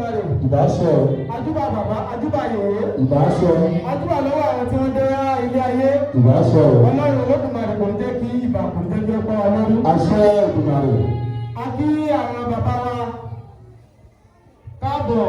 Olódùmarè. Ìbá sọ. Ajúbà bàbá, ajúbà yèyé. Ìbá sọ. Ajúbà lọ́wọ́ àwọn tí wọ́n dé ilé ayé. Ìbá sọ. Ọlọ́run Olódùmarè kò ní jẹ́ kí ibà kò ní jẹ́ kí ó pọ́ wa lórí. Àṣẹ Èdùmàrè. A kí àwọn bàbá wa káàbọ̀.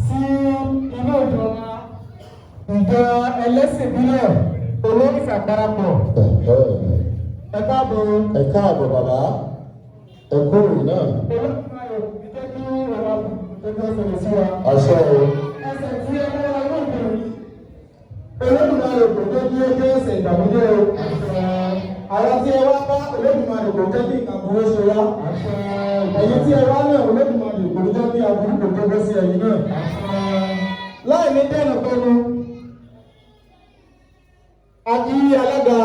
Sí ilé ìjọba ìjọ ẹlẹ́sìn ìbílẹ̀ olórìṣà parapọ̀, ẹ káàbọ̀. Ẹ káàbọ̀ bàbá, ẹ kú òrìn náà. Olódùmarè jẹ́ kí ọ̀rọ̀ ẹgbẹ́ sọ̀rọ̀ sí wa. Àṣẹ o. Ẹsẹ̀ tí ẹ mú wa yóò bẹ̀rẹ̀, Olódùmarè kò jẹ́ kí ó jẹ́ ẹsẹ̀ ìbànújẹ́ o. Àwọn tí ẹ wá bá, Olódùmarè kò jẹ́ kí nǹkan burú ṣe wá. Ẹ̀yin tí ẹ wá náà, Olódùmarè kò jẹ́ kí aburú kò jẹ́ bọ́ sí ẹ̀yin náà. Láì ní dẹ́nu pẹ̀lú àti alága,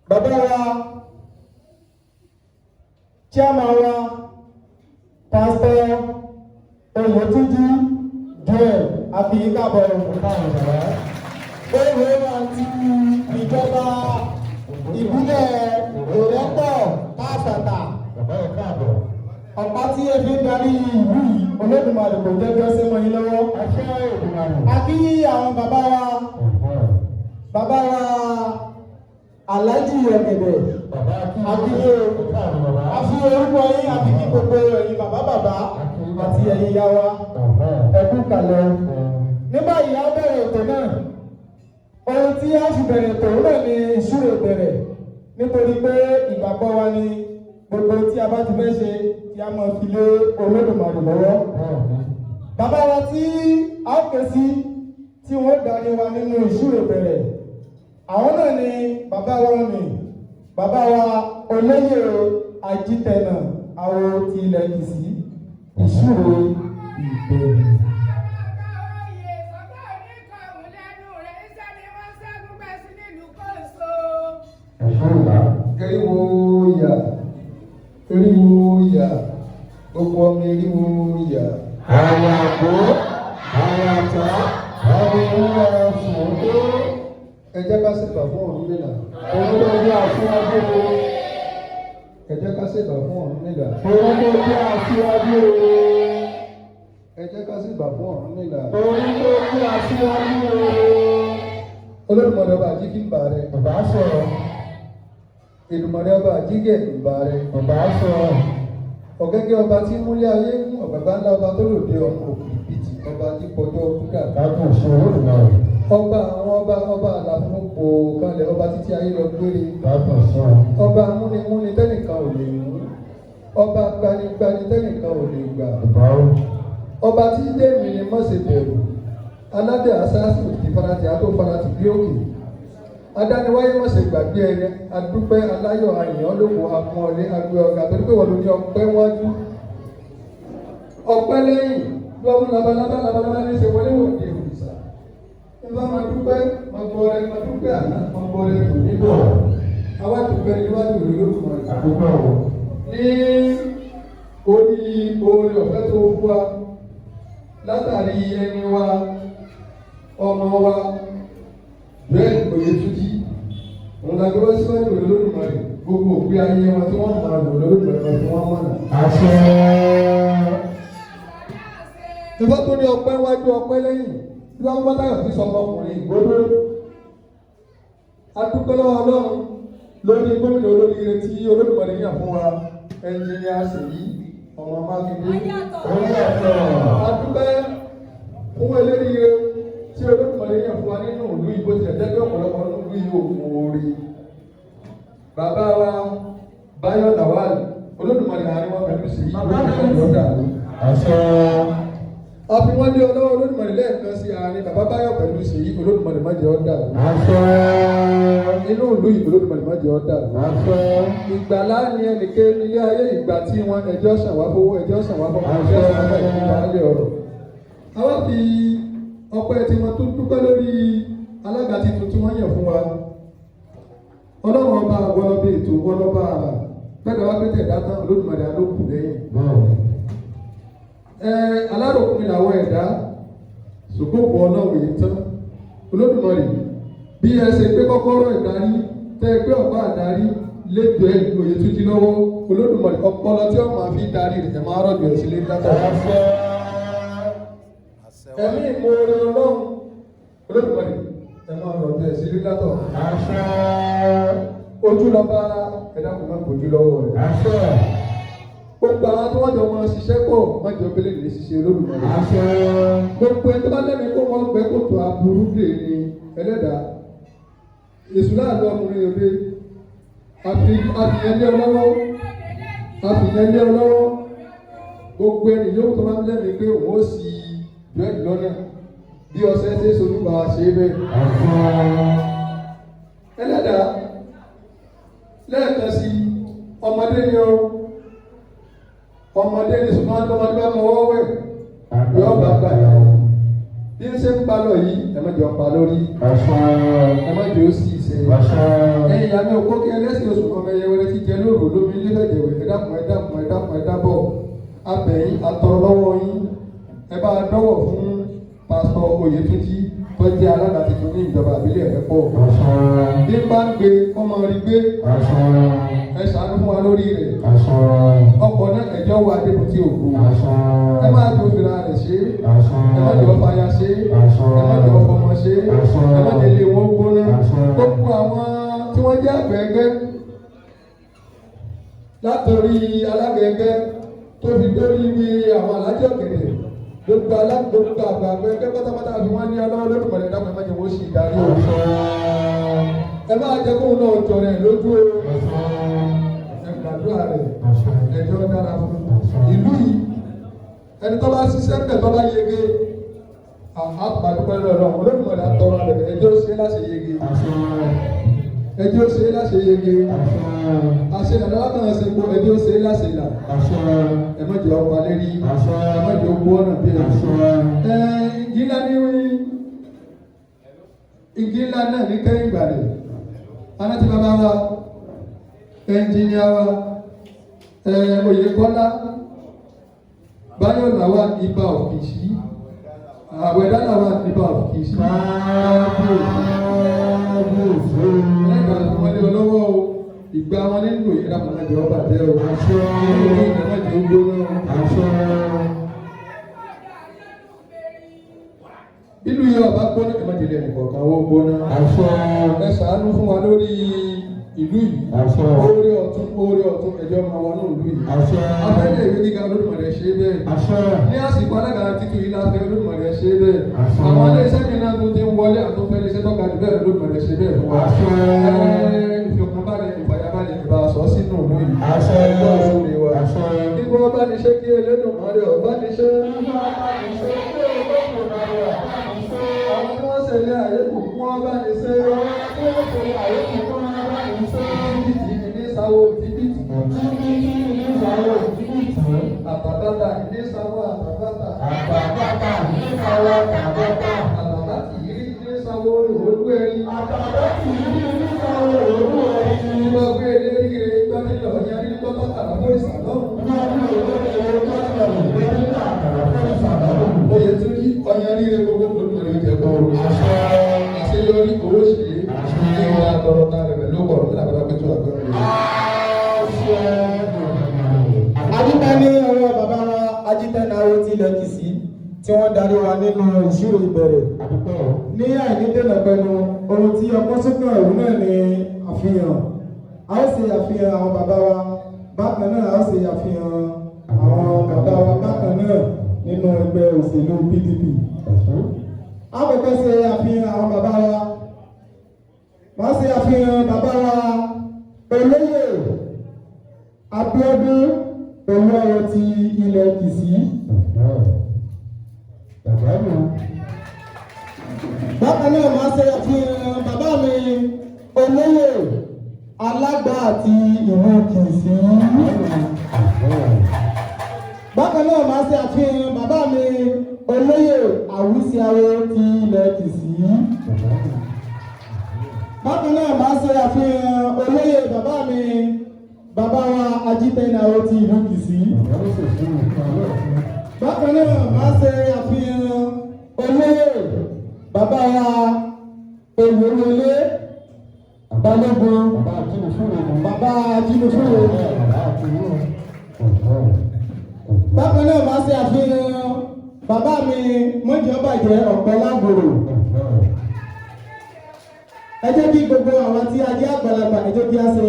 bàbá wa, chairman wa, Pásítọ̀ Oyètúnjí Joel, àfi káàbọ̀. Oyè wa ti ìjọba ìbílẹ̀ Ìrẹ́pọ̀ káfàtà, ọ̀pá tí ẹ fi ń darí ìlú yìí, Olódùmarè kò jẹ́ kí ó ṣe mọ́ yín lọ́wọ́. A kí àwọn bàbá wa, bàbá wa Aláàjì Ọ̀gẹ̀dẹ̀, àkíyè. A fi orúkọ yín àfi kí gbogbo ẹ̀yin bàbá bàbá àti ẹ̀yin ìyá wa, ẹ kú kalẹ̀. Ní báyìí, a bẹ̀rẹ̀ ètò náà. Ohun tí a fi bẹ̀rẹ̀ ètò náà ni ìṣúre bẹ̀rẹ̀, nítorí pé ìgbàgbọ́ wa ni gbogbo tí a bá ti fẹ́ ṣe kí a máa fi lé Olódùmarè lọ́wọ́. Bàbá wa tí a ó ké sí tí wọ́n darí wa nínú ìṣúre bẹ̀rẹ̀, àwọn náà ni bàbá wa ní bàbá wa olóyè Ajítẹ̀nà, àwo ti ilẹ̀ Kìsì. Ìṣúre ìbẹ̀rẹ̀. Eriwo yà, eriwo yà, gbogbo ọmọ eriwo yà. Àyàgbó àyàtọ̀ ọmọ ìwúrọ̀ fún ó. Ẹ jẹ́ ká ṣèbà fún Ọ̀rúnmìlà. Òun ló bí aṣíwájú o. Ẹ jẹ́ ká ṣèbà fún Ọ̀rúnmìlà. Òun ló bí aṣíwájú o. Ẹ jẹ́ ká ṣèbà fún Ọ̀rúnmìlà. Òun ló bí aṣíwájú o. Olódùmarè ọba àjíkí ń bà rẹ. Bàbá sọ̀rọ̀. Èdùmàrè ọba àjígẹ̀ ń bà rẹ. Bàbá sọ̀rọ̀. Ọ̀gẹ́gẹ́ ọba tí múlé ayé ń ọ̀gbàgbà ńlá, ọba tó lòdì ọ̀run òkìrìbìtì, ọba tí kọjọ́ kúdà. Kábíyèsí Olódùmarè. Ọba àwọn ọba, ọba àlàfo kò kanlẹ̀, ọba títí ayé lọ gbére. Kábíyèsí o. Ọba múnimúni tẹ́nìkan ò lè mú, ọba gbanigbani tẹ́nìkan ò lè gbà. Bàbá o. Ọba tí dẹ́mi ni mọ̀ ṣe bẹ̀rù aládé àṣàṣì òtítì farati àtó farati bí òkè adániwáyé mọ̀ ṣe gbàgbé ẹni. Adúpẹ́ aláyọ̀, àyàn lóko agbọ̀nlé agbé ọ̀gá, torí pé wọ́n ló ní ọpẹ́ wájú, ọpẹ́ lẹ́yìn lọ́wọ́. Labalábá labalábá ní ṣe wọlé wò ní òrìṣà nígbà máa dúpẹ́, máa gbọ́ rẹ, máa dúpẹ́ àná, máa gbọ́ rẹ tò níbọ̀. Àwa dúpẹ́ níwájú rẹ lórúkọ rẹ. Àdúgbò o. Ní orí oore ọ̀fẹ́ tó fún wa Látàrí ẹni wa, ọmọ wa, bẹ́ẹ̀ Oyètúnjí, òun la gbé wá síwájú Olódùmarè, gbogbo òpin ayé wọn tí wọ́n máa lò Olódùmarè máa fi wọ́n mọ̀nà. Àṣẹ. Ìfọ́ tó ní ọpẹ́ wájú ọpẹ́ lẹ́yìn tí wọ́n bá táyọ̀ sí sọmọ ọkùnrin ìgbódó. Adúpẹ́ lọ́wọ́ Ọlọ́run lórí gómìnà olóríire tí Olódùmarè yàn fún wa, ẹnjìnìá Ṣèyí ọmọ Mákindé. Ó yàtọ̀. Adúpẹ́ fún eléríire tí Olódùmarè yàn fún wa nínú ìlú Ìgbò tilẹ̀ jẹ́ pé ọ̀pọ̀lọpọ̀ nínú ìlú yìí ò mọ oore. Bàbá wa Báyọ̀ Lawal, Olódùmarè àárín wọn pẹ̀lú Ṣèyí lórí ọ̀dà. Àṣẹ. A fi wọ́n lé ọlọ́wọ́ Olódùmarè lẹ́ẹ̀kan sí àárín bàbá Báyọ̀ pẹ̀lú Ṣèyí, Olódùmarè má jẹ́ ó dàrú. Àṣẹ. Inú ìlú yìí, Olódùmarè má jẹ́ ó dàrú. Àṣẹ. Ìgbàlá ni ẹnìké nílé ayé, ìgbà tí wọn ẹjọ́ sàn wá fowó, ẹjọ́ sàn wá fọmọ, ẹjọ́ sàn wá fún ìgbàlẹ̀ ọ̀rọ̀. Àwa fi ọpẹ́ tí wọ́n tún dúpẹ́ lórí alága tuntun tí wọ́n yàn fún wa. Ọlọ́run ọba wọlọ́bẹ ètò wọlọ́ba àrà bẹ́ẹ̀ wá pété ẹ̀dá tán, Olódùmarè alókù lẹ́yìn. Ẹ aláròkùnrin làwọn ẹ̀dá, ṣùgbọ́n Ọlọ́run yìí tán. Olódùmarè, bí ẹ ṣe gbé kọ́kọ́rọ́ ìdarí tẹ́ ẹ gbé ọ̀pá àdarí lẹ́jọ́ ẹ̀ Oyètúnjí lọ́wọ́, Olódùmarè, ọpọlọ tí ó máa fi darí rẹ̀, ẹ máa rọ̀jò ẹ̀ sílé látọ̀. Àṣẹ. Ẹ̀mí ìmoore Ọlọ́run, Olódùmarè, ẹ máa rọ̀jò ẹ̀ sílé látọ̀. Àṣẹ. Ojú lọ́ba ẹ̀dá kò má gbójú lọ́wọ́ rẹ̀. Àṣẹ. Gbogbo àwọn tí wọ́n jọ máa ṣiṣẹ́ pọ̀, wọ́n jọ bẹ́lẹ̀ lè ṣiṣẹ́ Olódùmarè. Àṣẹ. Gbogbo ẹni tó bá lẹ́nu kó wọ́n gbẹ́ kòtò aburú dè ní ẹlẹ́dàá. Èṣù láàánú ọkùnrin òde, àfihàn lé ọlọ́wọ́, àfihàn lé ọlọ́wọ́. Gbogbo ẹni yóò tó máa ń lẹ́nu pé òun ó sì bírèdì lọ́nà bí ọṣẹ ṣe sojú bá wa ṣe é bẹ́ẹ̀. Àṣẹ. Ẹlẹ́dàá, lẹ́ẹ̀kan sí, ọmọdé ni ó, ọmọdé ni, ṣùgbọ́n ọmọdé bá mọ ọwọ́ wẹ̀ yọ bàbá bí ń ṣe ń pa lọ yìí, ẹ má jẹ́ ọ̀pá lórí. Àṣẹ. Ẹ má jẹ́ ó sì ṣe. Àṣẹ. Ẹ̀yin ìyá mi ò kó kí ẹlẹ́sìn oṣù kan ẹyẹ wẹrẹ ti jẹ lóru lómi lẹ́fẹ̀jẹ̀wẹ̀. Ẹ dákun, ẹ dákun, ẹ dákun, ẹ dábọ̀, abẹ̀yìn atọrọ lọ́wọ́ yín, ẹ bá dọ́wọ̀ fún Pásítọ̀ Oyètúnjí tó jẹ́ alága tuntun ní ìjọba àbílẹ̀ Ìrẹ́pọ̀. Àṣẹ. Bí n bá ń gbé kọ́mọ rí gbé. Àṣẹ. Ẹ ṣàánú fún wa lórí rẹ̀. Àṣẹ. Ọkọ̀ náà, ẹjọ́ wa débùtì ògo. Àṣẹ. Ẹ máa jọ fìlà rẹ̀ ṣe é. Àṣẹ. Ẹ má jọ fàyà ṣe é. Àṣẹ. Ẹ má jọ fọmọ ṣe é. Àṣẹ. Ẹ má jẹ ilé wọn gbóná. Àṣẹ. Gbogbo àwọn tí wọ́n jẹ́ àgbẹ̀ẹ́gbẹ́, látòrí alágbẹ̀ẹ́gbẹ́ tó fi dórí ibi àwọn alájọ kẹ̀kẹ́, gbogbo alágbogbo àgbààgbà ẹgbẹ́ pátápátá fi wọ́n ní ọlọ́wọ́ lódùmarè, dákun, ẹ má jẹ́ wọ́n sì darí o. Ẹ má jẹ́ kóun náà jọ rẹ̀ lójú o. Ẹ gbàdúrà rẹ̀, ẹjọ́ dára fún ìlú yìí. Ẹni tó bá ṣiṣẹ́ bẹ̀, tó bá yege, àpàdúpẹ́ lọ́dọ̀ Olódùmarè, àtọ̀rọ̀ rẹ̀, ẹjọ́ ṣe láṣẹ yege, ẹjọ́ ṣe láṣẹ yege, àṣẹ dàda látàn ṣe kó, ẹjọ́ ṣe láṣẹ là. Ẹ má jẹ́ ọkọ̀ alẹ́ rí, ẹ má jẹ́ owó ọ̀nà bí ẹ. Ẹ igi ńlá ní igi ńlá náà ní kẹ́yìn ìgbàlẹ̀ aláti bàbá wa, ẹnjìníà wa, ẹ Oyèkọ́lá Báyọ̀ làwà, ibà òkìṣí àwẹ̀dá làwà, ibà òkìṣí. Kábíyèsí. Ẹlẹ́dàá fún wọn lé ọlọ́wọ́ o, ìgbà wọn nínú ìrapọ̀nàjẹ́ ọba jẹ́ o. Àṣẹ. Ìrìnàjò gbóná o. Àṣẹ. Ìlú yìí ọba gbóná, ìmọ̀jẹ̀lẹ̀ nìkọ̀ọ̀kan ó gbóná. Àṣẹ. Ẹ ṣàánú fún wa lórí ìlú yìí. Àṣẹ. Oore ọ̀tún, oore ọ̀tún, ẹjọ́ máa wọnú ìlú yìí. Àṣẹ. Afẹ́lẹ́ ìwé gíga, Olódùmarè ṣe bẹ́ẹ̀. Àṣẹ. Ní àsìkò alága títún yìí láfẹ́, Olódùmarè ṣe bẹ́ẹ̀. Àṣẹ. Àwọn iléeṣẹ́ mi náà tún ti ń wọlé, àtúnfẹ́ iléeṣẹ́ tó ga jù bẹ́ẹ̀, Olódùmarè ṣe bẹ́ẹ̀ fún wa. Àṣẹ. Ẹ ìfọkànbalẹ̀, ìfàyàbalẹ̀ ìbá sọ sínú ìlú yìí. Àṣẹ. Ẹgbẹ́ òṣèré wa. Àṣẹ. Kíkọ́ bá ní ṣe kí Elédùmarè ọba ní ṣe. Àwọn tí wọ́n ṣe ilé ayé kò kún ọba ní ṣe. Jìbìtì ní sáwó jìbìtì. Àtàbàtà ní sáwó àtàbàtà. Àtàbàtà yìí ní sáwó olú ẹni. Ìgbà gbé eléré gbá nílò yarí tọ́tọ́ àlàfo ìsàlọ́run. Oyè tí Ló kọ̀ ọ̀rọ̀ mi làbàdà pé tó àgbẹ̀ rẹ̀. Adúpẹ́ ní ọwọ́ bàbá wa Ajítẹ́náwó tí ilẹ̀ Kìsì tí wọ́n darí wa nínú ìṣirò ìbẹ̀rẹ̀. Ní àìní dènà pẹ̀lú ohun tí ọpọ́n sókè ọ̀hún náà ni àfihàn. A ó ṣe àfihàn àwọn bàbá wa bákan náà, a ó ṣe àfihàn àwọn bàbá wa bákan náà nínú ẹgbẹ́ òṣèlú PDP. A kọ́kọ́ ṣe àfihàn àwọn bàbá wa. Wọ́n ṣe àfihàn bàbá wa olóyè Abíọ́dún Olúọyọ ti ilẹ̀ Kìsì. Bákan náà, máa ṣe àfihàn bàbá mi olóyè Alágbà àti ìlú Kìsì. Bákan náà, máa ṣe àfihàn bàbá mi olóyè Àwísíawo ti ilẹ̀ Kìsì. Bákan náà, máa ṣe àfihàn olóyè bàbá mi, bàbá wa Ajítẹ́náwó ti ìlú Kìsì. Bákan náà, máa ṣe àfihàn olóyè bàbá wa Olúwọlé Balógun, bàbá Ajínigbé. Bákan náà, máa ṣe àfihàn bàbá mi mọ́jọ́bàjẹ́ ọ̀pẹ lágbòrò. Ẹ jẹ́ kí gbogbo àwọn tí a jẹ́ àgbàlagbà, ẹ jẹ́ kí a ṣe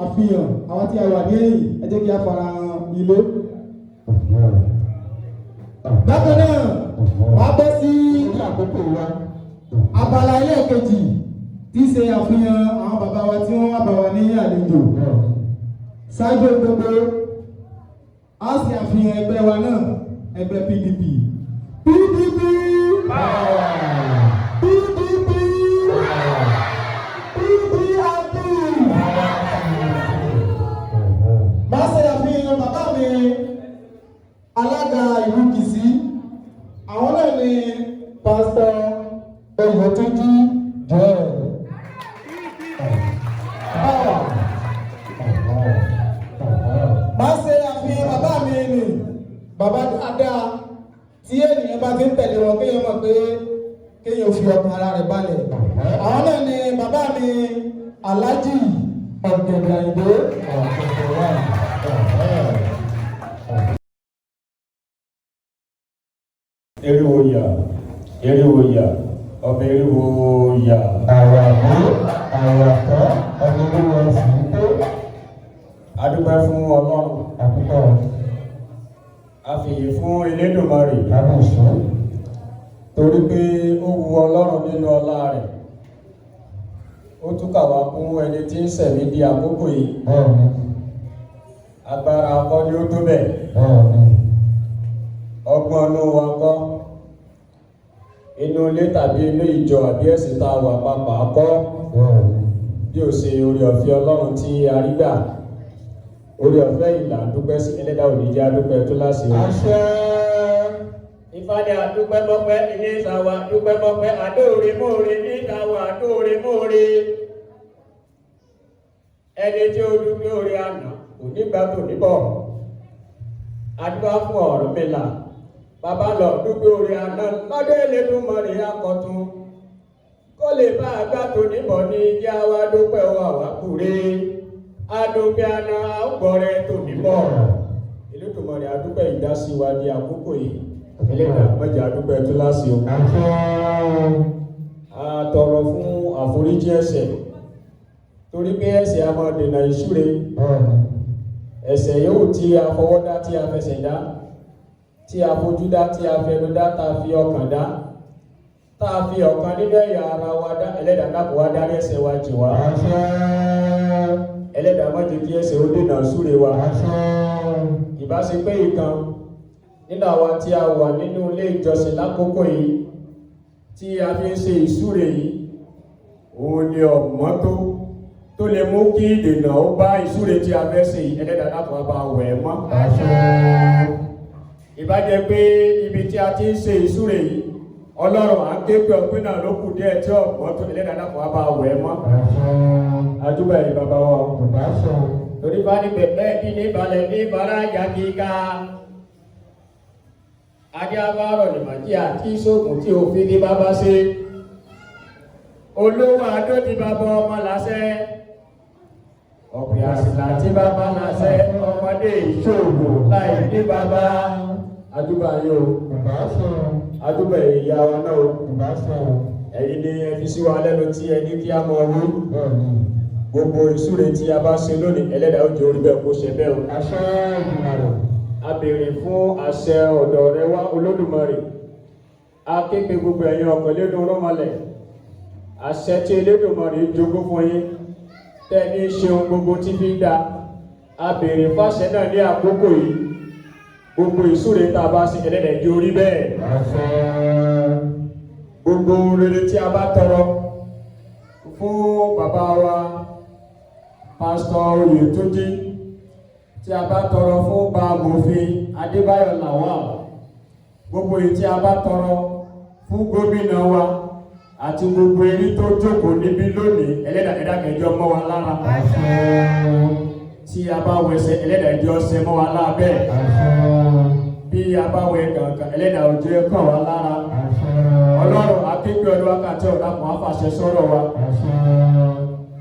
àfihàn àwọn tí a wà ní ẹ̀yìn, ẹ jẹ́ kí a fara hàn ilé. Bákan náà, wàá bọ́ sí abala ẹlẹ́ẹ̀kejì tí ṣe àfihàn àwọn bàbá wa tí wọ́n wá bá wa ní àlejò. Ṣáájú gbogbo, a ṣe àfihàn ẹgbẹ́ wa náà, ẹgbẹ́ PDP. PDP, PDP, PDP. Máa ṣe àfihàn bàbá mi alága ìlú Kìsì, àwọn náà ni Pásítọ̀ Oyètúnjí Joel. Power. Máa ṣe àfihàn bàbá mi nì, bàbá dáadáa tí ènìyàn bá ti ń tẹ̀lé wọn, kéèyàn mọ̀ pé kéèyàn fi ọkàn ara rẹ̀ balẹ̀. Àwọn náà ni bàbá mi Alhaji Ọ̀gẹ̀dẹ̀ Àyìndé. Eriwo yà, eriwo yà, ọmọ eriwo yà. Àwàdé àwàtọ́ ọmọ olúwa sì ń tó. Adúpẹ́ fún Ọlọ́run. Àkókò. A fìyìn fún Elédùmarè. Kábíyèsí. Torí pé ó wu Ọlọ́run nínú ọlá rẹ̀. Ó tún kà wá kún ẹni tí ń ṣẹ̀mí di àkókò yìí. Agbára kọ́ ni ó tó bẹ́ẹ̀. Ọgbọ́n inú wa kọ́. Inú ilé tàbí inú ìjọ àbí ẹ̀sìn tá a wà papà kọ́. Bí ó ṣe oore ọ̀fẹ́ Ọlọ́run tí a rí gbà. Oore ọ̀fẹ́ ìlà dúpẹ́ sí ẹlẹ́dàá òní jẹ́ adúpẹ́ tó láṣẹ o. Àṣẹ. Ifá ní adúpẹ́ mọ́pẹ́ ilé ìsàwà dúpẹ́ mọ́pẹ́ adóore móore ní ìsàwà adóore móore. Ẹni tí ó dúpẹ́ oore àná kò ní gbà tó níbọ̀. Adúpẹ́ fún Ọ̀rúnmìlà. Bàbá lọ dúpẹ́ oore àná lọ́dọ̀ Elédùmarè akọ̀tun. Kó lè bá àgbà tó níbọ̀ ní jẹ́ àwa dúpẹ́ o àwa kúre. Adúpẹ́ àná àgbọ̀rẹ́ tó níbọ̀. Elédùmarè, adúpẹ́ ìdásí wa di àkókò yìí. Ẹlẹ́dàá mọ́jà adúpẹ́ tó láṣẹ o. Àṣẹ. A tọrọ fún àforíjì ẹ̀ṣẹ̀ torí pé ẹ̀ṣẹ̀ a máa dènà ìṣúre. Ẹ̀ṣẹ̀ yòówù tí a fọwọ́ dá, tí a fẹsẹ̀ dá, tí a fojú dá, tí a fẹnu dá, tá a fi ọkàn dá, tá a fi ọ̀kan nínú ẹ̀yà ara wa dá, ẹlẹ́dàá dákun wá dárí ẹ̀ṣẹ̀ wa jì wá. Àṣẹ. Ẹlẹ́dàá má jẹ́ kí ẹ̀ṣẹ̀ ó dènà ìṣúre wa. Àṣẹ. Ìbá ṣe pé ìkan nínú àwa tí a wà nínú ilé ìjọsìn lákòókò yìí tí a fi ń ṣe ìsúre yìí, òun ni ọ̀mọ́ tó lè mú kí ìdènà ó bá ìsúre tí a fẹ́ ṣe yìí, ẹlẹ́dàá dákun wá bá wẹ̀ ẹ́ mọ́. Àṣẹ. Ìbá jẹ́ pé ibi tí a ti ń ṣe ìsúre yìí, Ọlọ́run à ń ké pé ọpín náà ló kù díẹ̀ tí ọ̀mọ́ tó, ẹlẹ́dàá dákun wá bá wẹ̀ ẹ́ mọ́. Àṣẹ. Àdúgbò ẹ̀yìn bàbá wa. Bàbá sọ. Torí bá ní bẹ̀bẹ̀ kí ní balẹ̀ ní bàrájà kíká. Adé abárọ̀ ní màjí àti sóògùn tí òfin ní bàbá ṣe. Olówó adó ti bàbá ọmọ làṣẹ. Ọ̀pẹ̀ àsìlá tí bàbá láṣẹ ọmọdé ìṣòwò láì ní bàbá. Adúbà yín o, adúbà ìyá wa náà o. Ẹ̀yin ni ẹ fi sí wa lẹ́nu tí ẹ ní kí á mọ wí. Gbogbo ìsúre tí a bá ṣe lónìí, ẹlẹ́dàá ó jẹ́ orí bẹ́ẹ̀ kó ṣe bẹ́ẹ̀ o. A béèrè fún àṣẹ ọ̀dọ̀ rẹ wá Olódùmarè. A képe gbogbo ẹ̀yin ọ̀kàn lẹ́nu rọ́mọlẹ̀. Àṣẹ tí Elédùmarè jogún fún yín tẹ́ ní ṣeun gbogbo tí fi ń da. A béèrè fáṣẹ náà ní àkókò yìí. Gbogbo ìsúre tá a bá ṣe, ẹlẹ́dàá jẹ́ orí bẹ́ẹ̀. Gbogbo rere tí a bá tọrọ fún bàbá wa Pásítọ̀ Oyètúnjí, tí a bá tọrọ fún bàmòfin Adébáyọ̀ Lawal, gbogbo èyí tí a bá tọrọ fún gómìnà wa àti gbogbo eré tó jókòó níbí lónìí, ẹlẹ́dàá ẹ̀dá kẹjọ mọ́ wa lára. Tí a bá wẹsẹ̀, ẹlẹ́dàá ẹjọ́ ṣe mọ́ wa lábẹ́. Bí a bá wẹ kàǹkàn, ẹlẹ́dàá ojú ẹ kàn wá lára. Ọlọ́run akéèké ọdún wákàtí ọ̀dà kan àfàṣẹ sọ̀rọ̀ wa.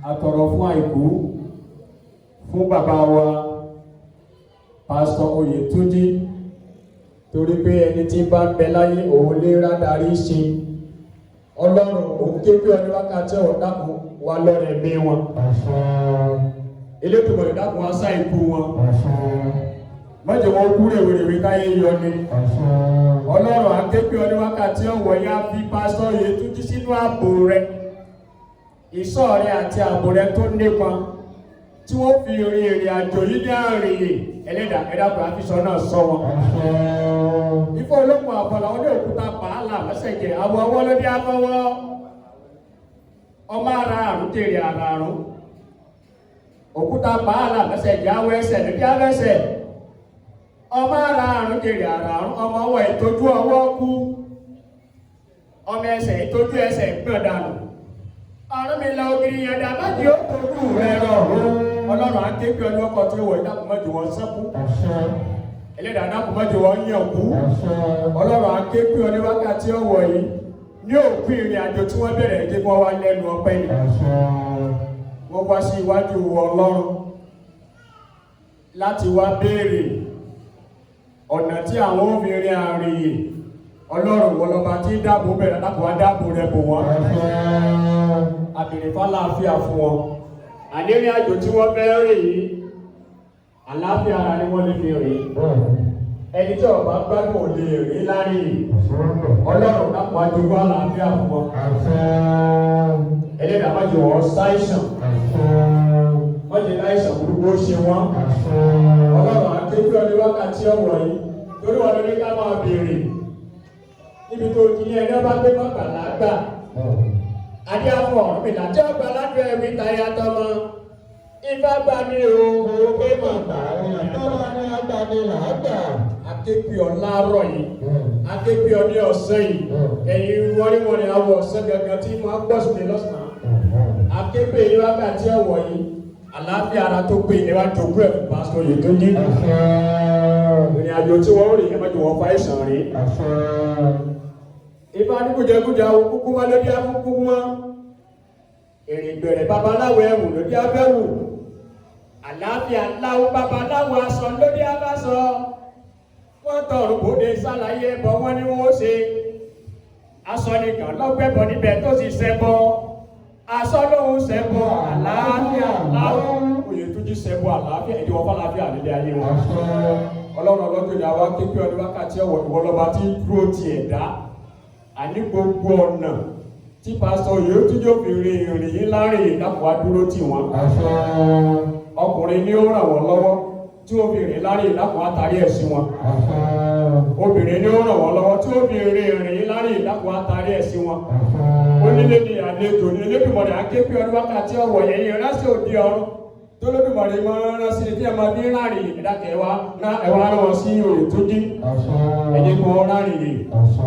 Àtọ̀rọ̀ fún àìkú fún bàbá wa Pásítọ̀ Oyètúnjí, torí pé ẹni tí bá ń bẹ láyé òun lè rádarí ṣe. Ọlọ́run òun kéèké ọdún wákàtí ọ̀dà kan wà lọ́rẹ̀ mí wọn. Elédùmarè dákun wá sá ikú wọn, mọ́jọ wọn kú rèwerèwe káyé yọ ni. Ọlọ́run akéèké ọdún wákàtí ọ̀wọ̀ yá fi Pásítọ̀ Oyètúnjí sínú ààbò rẹ, ìṣọ́ rẹ àti ààbò rẹ tó nípọn tí wọ́n fi rin ìrìn àjò yìí ní àrìnyè. Ẹlẹ́dàá ẹ̀dàpọ̀ àfisọ náà sọ wọn. Ifọ̀ olókun àbọ̀là ọdẹ òkúta pàálà mọ́sẹ̀jẹ̀ àwọ̀ ọwọ́ ló dé afọwọ́ ọmọ ara àrùn tèrè ara àrùn òkúta pàálà mọ́sẹ̀jẹ̀ àwọ̀ ẹsẹ̀ ló dé afẹsẹ̀ ọmọ ara àrùn tèrè ara àrùn ọmọ ọwọ́ ìtọ́jú ọwọ́ kú ọmọ ẹsẹ̀ ìtọ́jú ẹsẹ̀ gbọ̀n dànù ọ̀run mi la ògiri yẹn dà má jẹ́ ó tójú rẹ rọ̀. Ọlọ́run á ké pé ọdún ọkọ̀ tí ó wọ̀ ìdákùn mọ́jú wọn sẹ́kù, ẹlẹ́dàá dákun mọ́jú wọn yàn kú. Ọlọ́run á ké pé ọdún wákàtí ọ̀wọ̀ yìí ní òpin ìrìn àjò tí wọ́n bẹ̀rẹ̀ jẹ́ kí wọ́n wá lẹ́nu ọpẹ́ ni. Wọ́n wá sí iwájú Ọlọ́run láti wá béèrè ọ̀nà tí àwọn obìnrin àrìnyè. Ọlọ́run wọlọba tí dáàbò bẹ̀rẹ̀ láti wá dáàbò rẹ̀ bò wọ́n. Àbèrè fàlàáfíà fún wọn. Ànírín àjò tí wọ́n fẹ́ rìn yìí, àlàáfíà ara ni wọ́n lè fi rìn. Ẹni tí ó bá gbádùn ò lè rìn láàrin yìí. Ọlọ́run dápò àjogún àlàáfíà fún wọn. Ẹlẹ́dàá má jẹ́ wọ́n ṣàìsàn, má jẹ́ láìsàn burúkú ó ṣe wọ́n. Ọlọ́run akéwì ọdún wákàtí ọ̀wọ̀ yìí torí wọn lórí ká máa béèrè níbi tó ti ní ẹni ọba gbé mọ́kànlá gbà. Adé afọ ọ̀run mi láti ọgbà ládùn ẹ̀mí táyà tọmọ ifá gbà mí o. Òkè màtà tọ́lá ní agbani làágbà. Akéwì ọ láàárọ̀ yìí, akéwì ọ ní ọ̀sán yìí, ẹ̀yin wọ́nríwọ́nrí awọ ọ̀sán gangan tí mo á gbọ́ sí lọ́sàn-án. Akéwì yìí wákàtí ọ̀wọ̀ yìí, àlàáfíà ara tó pé ẹ wá jogún ẹ̀ fún Pásítọ̀ Oyètúnjí. Ìrìn àjò tí wọ́n rìn, ẹ má jẹ́ wọ́n fa àìsàn rìn. Ifá ní kùjẹkùjẹ àwọn kúkú wá lórí akúkú wọn. Èrìgbẹ̀rẹ̀ babaláwo ẹ̀wù lórí abẹ́wù. Àlàáfíà láwo babaláwo aṣọ lórí abáṣọ. Wọ́n tọrùn bòde sálàyé ẹbọ wọn ni wọ́n ṣe. Aṣọ nìkan lọ́gbẹ́bọ níbẹ̀ tó sì ṣẹbọ. Aṣọ lòun ṣẹbọ àlàáfíà láwo. Oyètúnjí ṣẹbọ àlàáfíà, ẹ̀dí wọn fàlàáfíà nílé ayé wọn. Ọlọ́run ọlọ́jọ́ ni àwa kékeré ọdún wákàtí ọ̀wọ̀ ìwọlọ́ba tí dúró ti ẹ̀dá. Àní gbogbo ọ̀nà tí Pásítọ̀ Oyètúnjí fi rin ìrìn yìí láàrin ìdàpọ̀ wá dúró tì wọ́n. Ọkùnrin ni ó ràn wọ́n lọ́wọ́ tí ó fi rìn láàrin ìdàpọ̀ àtàrí ẹ̀ sí wọn. Obìnrin ni ó ràn wọ́n lọ́wọ́ tí ó fi rin ìrìn yìí láàrin ìdàpọ̀ àtàrí ẹ̀ sí wọn. Onílé ni àlejò ní Elédùmarè akéèpé ọdún wákàtí ọ̀wọ̀ yẹn ránṣẹ́ òde ọ̀run tó Olódùmarè máa ń ránṣẹ́ tí ẹ máa fi ráàrin ìdákẹ́ wa ẹwà rán wọn sí Oyètúnjí. Ẹ̀yìn kan ráàrin yìí.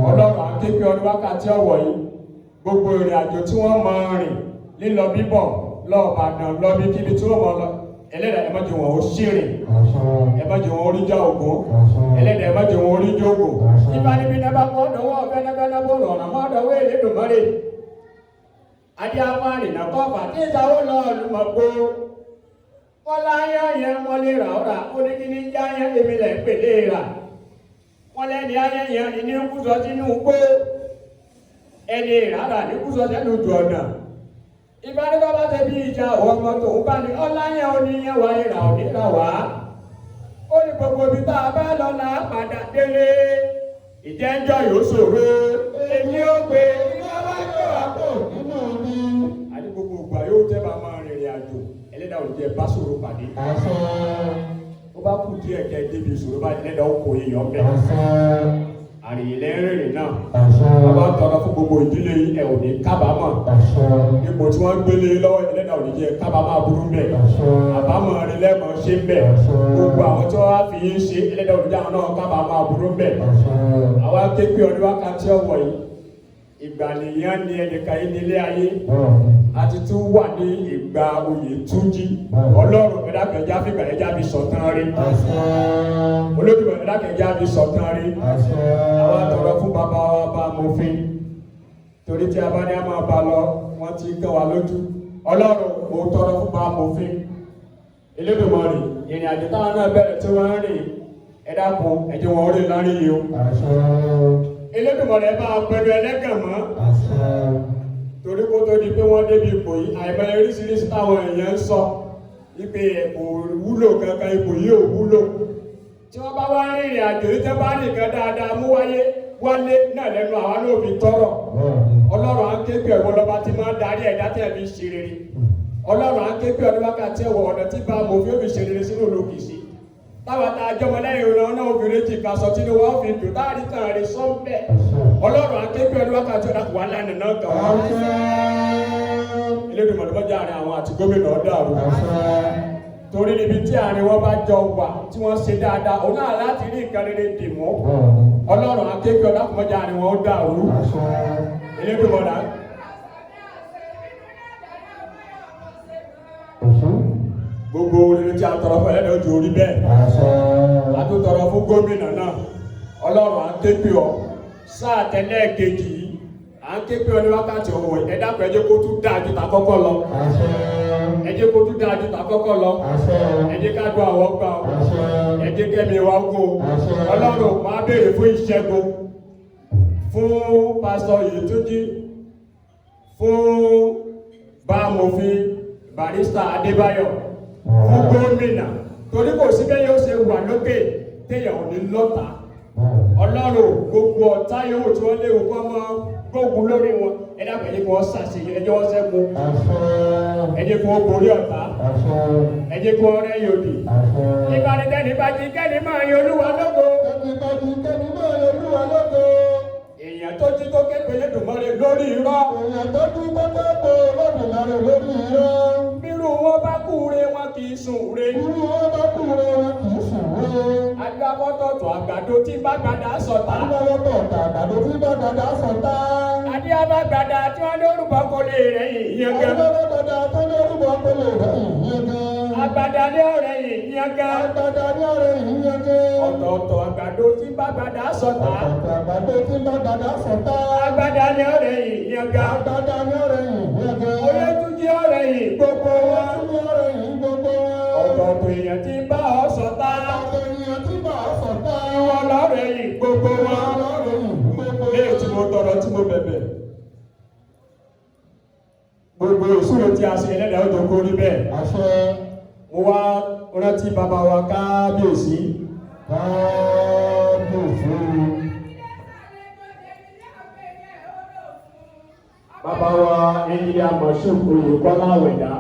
Ọlọ́run akéèpé ọdún wákàtí ọ̀wọ̀ yìí, gbogbo ìrìn àjò tí wọ́n máa rìn lílọ bíbọ̀ lọ Ìbàdàn lọ bí kíbi tí wọ́n máa lọ, ẹlẹ́dàá ẹ má jẹ́ wọn ó ṣìrìn, ẹ má jẹ́ wọn ó ríjà ògún, ẹlẹ́dàá ẹ má jẹ́ wọn ó ríjà ògùn. Ifá níbi náà bá kọ́ dọ̀wọ́ fẹ́nẹ́fẹ́nẹ́ bó rọ̀rùn mọ́ dọ̀wọ́ Elédùmarè. Adé afọ àrìnà kọfà tí ìsàwọ́ lọ lùmọ̀gbó. Wọ́n láyán yẹn wọ́n lè rà ọ́rà ó ní kí ní já yẹn èmi lẹ̀ ń pè lè rà. Wọ́n lẹ́ni ayé yẹn ìní ń kúsọ sínú gbó. Ẹni ìrárá ní kúsọ sẹ́nu jù ọ̀nà. Ìbánidọ́ bá tẹ bí ìjà ọmọ tòun bá ní ọláyàn oníyẹn wá ìrà òní rà wá. Ó ní gbogbo ibi tá a bá lọ là á padà délé. Ìjẹ́njọ́ yóò ṣòro. Èmi ó gbé Iná wá gbé wa kò nínú omi. Àní gbogbo ìgbà yóò tẹ́ bá máa rìnrìn àjò ẹlẹ́dàá ò jẹ́ bá ṣòro pàdé. Àṣẹ. Ó bá kù díẹ̀ kẹ́ débi ìṣòro bá ẹlẹ́dàá ó kó èèyàn bẹ́ẹ̀. Àṣẹ. Àrìnlẹ̀ rìnrìn náà. Àṣẹ. Bàbá tọrọ fún gbogbo ìdílé yín, ẹ ò ní kábàámọ̀. Àṣẹ. Ipò tí wọ́n gbélé lọ́wọ́ ẹlẹ́dàá ò ní jẹ́ kábàámọ̀ aburú mbẹ̀. Àṣẹ. Àbámọ̀ rí lẹ́mọ̀ ṣe ń bẹ̀. Àṣẹ. Gbogbo àwọn tí wọ́n wá fi yín ṣe ẹlẹ́dàá ò ní jẹ́ àwọn náà kábàámọ̀ aburú mbẹ̀. Àṣẹ. Àwa kékeré ọdún wákàtí ọ̀wọ̀ yìí. Ìgbà nìyẹn ni ẹnìkan yìí nílé ayé. A ti tún wà ní ìgbà oyè túnjí. Ọlọ́run ẹ̀dákẹ́já fìgbà ẹja fi sọ̀tàn rí. Àṣẹ. Olódùmọ̀ ẹ̀dákẹ́já fi sọ̀tàn rí. Àṣẹ. Àwa tọrọ fún bàbá wa bá mòfin. Torí tí a bá ní a máa bá lọ, wọ́n ti kàn wá lójú. Ọlọ́run mo tọrọ fún bá mòfin. Elédùmarè, ìrìn àjò táwọn náà bẹ̀rẹ̀ tí wọ́n ń rìn. Ẹ dákun, ẹ jẹ́ wọn rí lárí yìí o. Àṣẹ. Elédùmarè bá a pẹ̀lú ẹlẹ́gàn mọ́. Àṣẹ. Torí kó tó di pé wọ́n débi ipò yìí, àìmọye oríṣiríṣi táwọn èèyàn ń sọ wípé kò wúlò kankan, ipò yìí ò wúlò. Tí wọ́n bá wá rìnrìn àjò yìí tẹ́ bá nìkan dáadáa mú wáyé wálé náà lẹ́nu àwa náà fi tọrọ. Ọlọ́run á ń ké pé ẹ̀wọ̀n lọ́ba tí máa ń darí ẹ̀dá tẹ̀ fi ṣe rere. Ọlọ́run á ń ké pé ọdún wákàtí ẹ̀wọ̀ ọ̀nà tí bá mo fi ó fi ṣe rere sínú olókìsí. Táwa tá a jọmọ lẹ́yìn ìran náà obìnrin ti kà sọ tí ni wọ́n fi dùn táàrí tàn rí sọ́ńbẹ̀. Ọlọ́run á ń ké pé ọdún wákàtí ọ̀dà kò wá lánàá náà kàn wọ́n. Elédùmarè mọ́jà àárín àwọn àti gómìnà dàrú. Torí níbi tí àárín wọn bá jọ wà tí wọ́n ṣe dáadáa, òun náà láti rí nǹkan rere dì mú. Ọlọ́run á ké pé ọ̀dà kò mọ́jà àárín wọn ó dàrú. Elédùmarè gbogbo orin tí a tọrọ fún ẹlẹ́dàá ojú orí bẹ́ẹ̀. A tún tọrọ fún gómìnà náà. Ọlọ́run à ń ké pè ọ́. Sáà tẹ́lẹ̀ kejì yìí, à ń ké pè ọ́ ní wákàtí ọ̀wọ̀ ẹ dákun ẹ jẹ́ kó tún dáa ju tàkọ́kọ́ lọ. Ẹ jẹ́ kó tún dáa ju tàkọ́kọ́ lọ. Ẹ jẹ́ ká dùn àwọn gbà ọ́. Ẹ jẹ́ kẹ́mi wa gùn o. Ọlọ́run máa béèrè fún ìṣẹ́gun fún pásítọ̀ Yètúnjí, fún bámòfin Barrister Adébáyọ̀, fún gómìnà, torí kò sí bẹ́ẹ̀ yóò ṣe wà lókè téèyàn ò ní lọ́ta. Ọlọ́run gbogbo ọ̀tá yòówù tí wọ́n léwu kọ́ mọ́ gbógun lórí wọn, ẹ dákun ẹ jẹ́ kí wọ́n ṣàṣeyẹ, ẹ jẹ́ wọ́n ṣẹ́gun, ẹ jẹ́ kí wọ́n borí ọ̀tá, ẹ jẹ́ kí wọ́n rẹ́yìn òdì. Ìbánidẹ́ni bá jí kẹ́ni máa yan Olúwa lógo. Ẹni bá jí kẹ́ni máa yan Olúwa lógo. Èèyàn tó jí tó képe Elédùmarè lórí irọ́. Èèyàn tó jí tó képe Olódùmarè lórí irọ́. Bírú wọn bá kú re wọn kì í sùn re. Irú wọn bá kú re wọn kì í sùn re. Adúlábọ́tọ̀tọ̀ àgbàdo tí bá gbàdá sọ̀tá. Adúlábọ́tọ̀tọ̀ àgbàdo tí bá gbàdá sọ̀tá. Adíábàgbàdà tí wọ́n lórúkọ kò lè rẹ̀ yìí yan gan. Adúlábàgbàdà tó lórúkọ kò lè rẹ̀ yìí yan gan. Àgbàdà ní ọ̀rẹ́ yìí yan gan. Àgbàdà ní ọ̀rẹ́ yìí yan gan. Ọ̀tọ̀ọ̀tọ̀ àgbàdo tí bá gbàdá sọ̀tá. Ọ̀tọ̀ọ̀tọ̀ àgbàdo tí bá gbàdá sọ̀tá. Àgbàdà ní ọ̀rẹ́ yìí yan gan. Àgbàdà ní ọ̀rẹ́ yìí yan gan. Oyétúnjí ọ̀rẹ́ yìí gbogbo wọn. Oyétúnjí ọ̀rẹ́ yìí gbogbo wọn. Ọ̀tọ̀ọ̀tọ̀ èèyàn tí bá ọ sọ̀tá. Ọ̀tọ̀ọ̀tọ̀ èèyàn tí bá ọ sọ̀tá. Ìwọ lọ́rẹ́ yìí gbogbo Ìwọ wọn. lọ́rẹ́ yìí gbogbo wọn. Léè tí mo tọrọ tí mo bẹ̀bẹ̀. Gbogbo ìṣúró tí a ṣe ẹlẹ́dàá ó jọ kó rí bẹ́ẹ̀. Àṣẹ. Mo wá rántí bàbá wa kábíyèsí. Kábíyèsí. Bàbá wa ẹnjìnìá Moshood Oyèkọ́lá Àwẹ̀dá.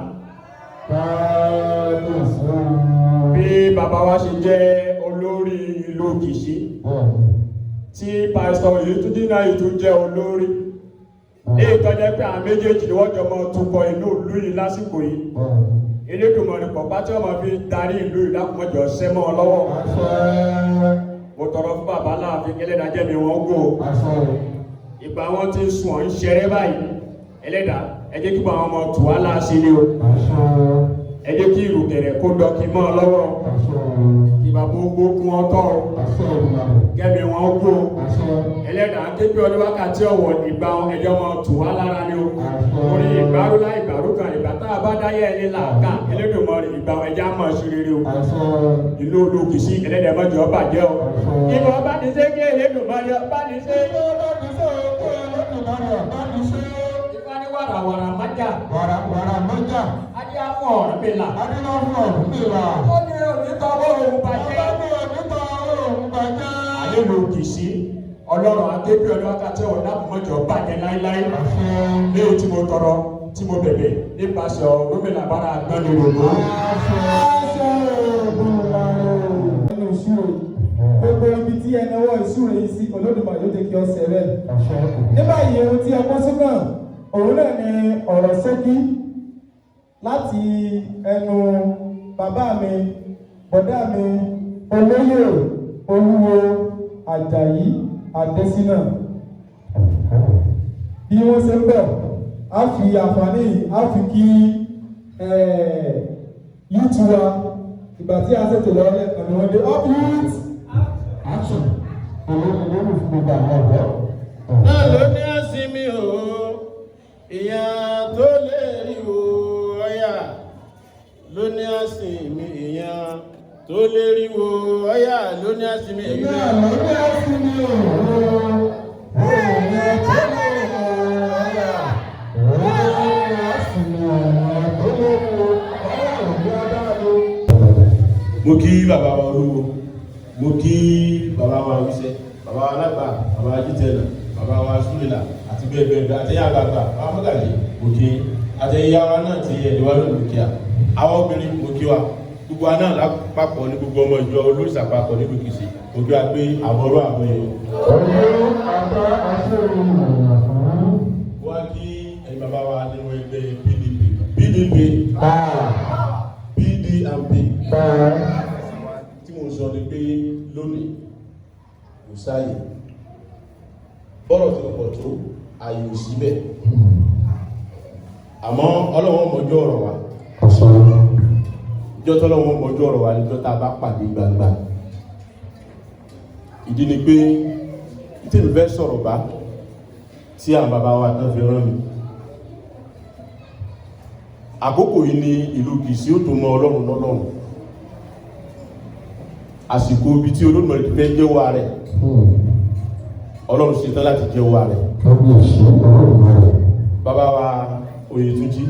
Kábíyèsí. Bí bàbá wa ṣe jẹ́ olórí ìlú Kìṣí, tí pásítọ̀ Oyètúnjí náà yìí tún jẹ́ olórí. Ní ìtọ́jẹ́ pé àwọn méjèèjì ni wọ́n jọ mọ tukọ̀ inú ìlú yìí lásìkò yìí. Elédùmarè pọ̀pá tí wọ́n máa fi darí ìlú yìí lákùmọ̀jọ ṣẹ́ mọ́ ọ lọ́wọ́. Àṣẹ. Mo tọrọ fún bàbá láàfin ẹlẹ́dàá jẹ́mi wọn gò. Àṣẹ. Ìgbà wọn ti ń sùn ọ̀ ń ṣeré báyìí. Ẹlẹ́dàá ẹ jẹ́ kí bàbá wọn tù wá láàṣẹ ni o. Àṣẹ. Ẹ jẹ́ kí ìrùkẹ̀rẹ̀ kó dọ́kí mọ́ ọ lọ́wọ́. Kí bàbá ogbó kún ọtọ́ o. Kẹ́mi wọn ó gbó. Ẹlẹ́dàá kébi ọdún wákàtí ọ̀wọ̀ ìgbà ẹjọ́ máa tù wá lára ni o. Orí ìgbàrú láì ìgbàrú kan ìgbà tá a bá dáyé ẹni làákà Elédùmarè ìgbà ẹja máa ṣe rere o. Ìlú Olúkìsí ẹlẹ́dàá mọ́jọ́ bàjẹ́ o. Ìbọn bá ní ṣe kí Elédùmarè bá ní ṣe. Ifá ní wàràwàrà májà. Wàrà mọ́jà. Adé á fún Ọ̀rúnmìlà. Adé fún Ọ̀rúnmìlà. Ó ní òní tọwọ́ òun bàjẹ́. Ọba ní òní tọwọ́ òun bàjẹ́. Ayé Olúkìsí Ọlọ́run akébí ọdún wákàtí ọ̀wọ̀ dákun mọ́jọ́ bàjẹ́ láíláí. Ní o tí mo tọrọ tí mo bẹ̀bẹ̀ nípasẹ̀ Ọ̀rúnmìlà bára àgbọn ní rògbò. Nínú ìṣúre gbogbo ibi tí ẹni ọwọ́ ìṣúre yìí sí Olódùmarè yóò jẹ́ kí ọ ṣẹ bẹ́ẹ̀. Ní báyìí ohun tí ẹ kó sínú òun náà ni ọ̀rọ̀ ṣókí láti ẹnu bàbá mi bọ̀dá mi olóyè Olúwo Àjàyí Adésínà. Bí wọ́n ṣe ń bọ̀ á fi àǹfààní yìí á fi kí yúùtù wa ìgbà tí a ṣètò lọ́wọ́ lẹ́ẹ̀kan ni wọ́n dé up youth. Action. Olórí fún gbogbo àwọn ọ̀dọ́. Náà ló ní àsinmi o, ìyá tó lè rí o ọyà ló ní àsinmi, ìyá tó lè rí o ọyà ló ní àsinmi èyí Náà ló ní àsinmi o, Òun tó lè rí ọ̀yà. Òun àsìmí òun tó lè rí ọ̀yà òun adára. Mo kí bàbá wa olúwo, mo kí bàbá wa wíṣẹ, bàbá wa alágbà, bàbá wa jítẹnà, bàbá wa súlẹlà àti bẹ́ẹ̀ bẹ́ẹ̀ bẹ́ẹ̀, àtẹyìn àgbààgbà, bàbá mọgàjì, mo kí àtẹyìn yàrá náà ti ẹni wá lónìí, mo kí a àwọn obìnrin, mo kí wa gbogbo wa náà lápapọ̀ ní gbogbo ọmọ ìjọ olóòṣà papọ̀ nílùú Kìṣí, mo kí wa pé àbọ̀rọ̀ àbọ̀ yẹn. Ọdún àbá aṣọ́rò fún. Wá kí ẹ̀yin bàbá wa nínú ẹgbẹ́ PDP, PDP, PDP. Tí mo sọ ni pé lónìí kò sáàyè bọ́rọ̀ tó pọ̀ tó ààyè ò síbẹ̀, àmọ́ Ọlọ́wọ́n mọjọ́ ọ̀rọ̀ wa. Ìjọ tọ́lọ́wọ́n mọjọ́ ọ̀rọ̀ wa níjọ́ tá a bá pàdé gbangba. Ìdí ni pé tí mi fẹ́ sọ̀rọ̀ bá tí àwọn bàbá wa tán fi rán mi, àkókò yìí ni ìlú Kìṣí ó tó mọ Ọlọ́run lọ́lọ́run. Àsìkò ibi tí Olódùmarè ti fẹ́ jẹ́wọ́ rẹ̀, Ọlọ́run ṣetán láti jẹ́wọ́ rẹ̀. Kábíyèsí Olódùmarè. Bàbá wa Oyètúnjí,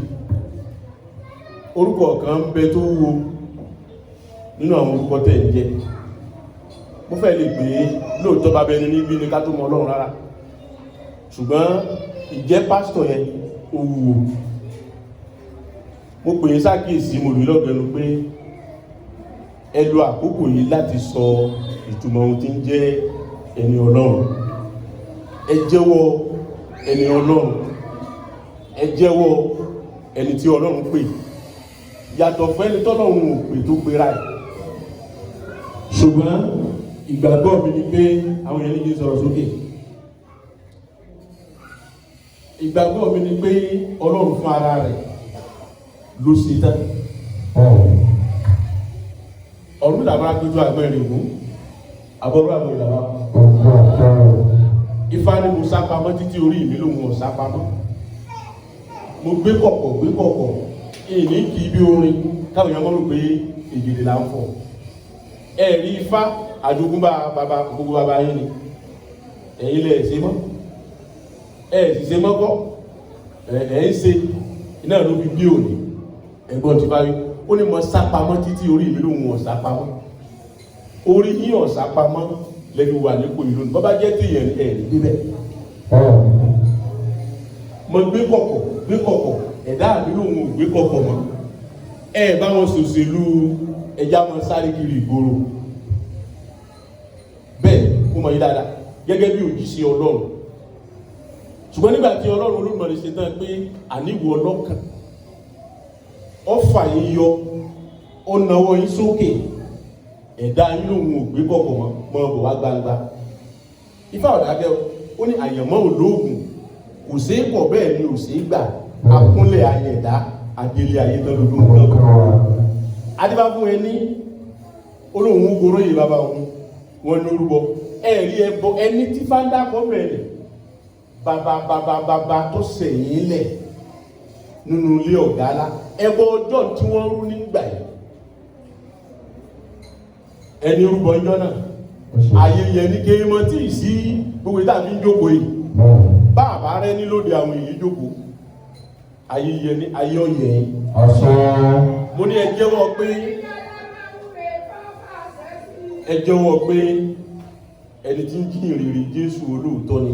orúkọ kan ń bẹ tó wúwo nínú àwọn orúkọ tẹ̀ ń jẹ́. Mo fẹ́ lè pè é lóòótọ́ bàbá ẹni níbí ni ká tó mọ Ọlọ́run rárá, ṣùgbọ́n ìjẹ́ pásítọ̀ yẹn ó wúwo. Mo pè é sákìyèsí, mo lù lọ́gẹ̀ẹ́nu pé ẹ lo àkókò yìí láti sọ ìtumọ̀ ohun tí ń jẹ́ ẹni Ọlọ́run. Ẹ jẹ́wọ́ ẹni Ọlọ́run, ẹ jẹ́wọ́ ẹni tí Ọlọ́run pè, yàtọ̀ fún ẹni tọ́lọ́run ò pè tó pera ẹ̀. Ṣùgbọ́n ìgbàgbọ́ mi ni pé àwọn èèyàn ní kí n sọ̀rọ̀ sókè. Ìgbàgbọ́ mi ni pé Ọlọ́run fún ara rẹ̀ ló ṣe tán. Ọ̀run làwọn agbójú àgbọn ìrìnwó àbọ̀rọ̀ àbọ̀ ìlànà Ifá ní mo sápamọ́ títí orí mi lòun ò sápamọ́. Mo gbé kọ̀kọ̀ gbé kọ̀kọ̀ ìní kì í bí orin káwọn èèyàn mọ̀ rò pé ègèdè là ń fọ̀. Ẹ̀rí Ifá àjogúnbá bàbá gbogbo bàbá yín ni ẹ̀yin lẹ̀ ṣe mọ́, ẹ̀ sì ṣe mọ́kọ́ ẹ̀ ń ṣe iná ló fi bí òní. Ẹ̀gbọ́n ti bá rí ó ní mo sápamọ́ títí orí mi lòun ò sápamọ́. Orí yín ò sápamọ́ lẹ́nu wà nípò ìlú ní bọ́bá jẹ́ téèyàn ẹ̀ ní débẹ̀. Mo gbé kọ̀kọ̀ gbé kọ̀kọ̀ ẹ̀dá mi lòun ò gbé kọ̀kọ̀ mọ́. Ẹ bá wọn ṣòṣèlú ẹja wọn sáré kiri ìgboro bẹ́ẹ̀ kó mọ̀ yín dáadáa gẹ́gẹ́ bí òjíṣẹ́ Ọlọ́run. Ṣùgbọ́n nígbà tí Ọlọ́run Olódùmarè ṣe tán pé àníwò ọlọ́kàn ó fà yín yọ, ó nawọ́ yín sókè, ẹ̀dá yín lòun ò gbé kọ̀kọ̀ mọ́ mọ́ bọ̀ wá gbangba. Ifá ọ̀dàkẹ́ ó ní àyànmọ́ olóògùn kò ṣeé kọ̀, bẹ́ẹ̀ ni ò ṣeé gbà, akúnlẹ̀ ayẹ̀dá. Adélé ayé tán lójú nǹkan kan. Adébá fún ẹni olóhùn goro yìí bàbá òun wọn ní orúbọ ẹ̀rí ẹbọ ẹni tí fáńdà kọ́ bẹ̀rẹ̀ bàbá bàbá bàbá tó sẹ̀yìn lẹ̀ nínú ilé ọ̀gá lá ẹbọ ọjọ́ tí wọ́n rú nígbà yìí ẹni orúbọ ọjọ́ náà ayẹyẹ ní kéémọ tí ì sí gbogbo ìta fi ń jókòó yìí bàbá rẹ ní lóde àwọn èyí jókòó ayẹyẹ ní ayé ọyẹ yìí mo ní ẹ jẹ́wọ́ pé ẹ jẹ́wọ́ pé ẹni tí ń jí ìrìnrìn Jésù olóòótọ́ ni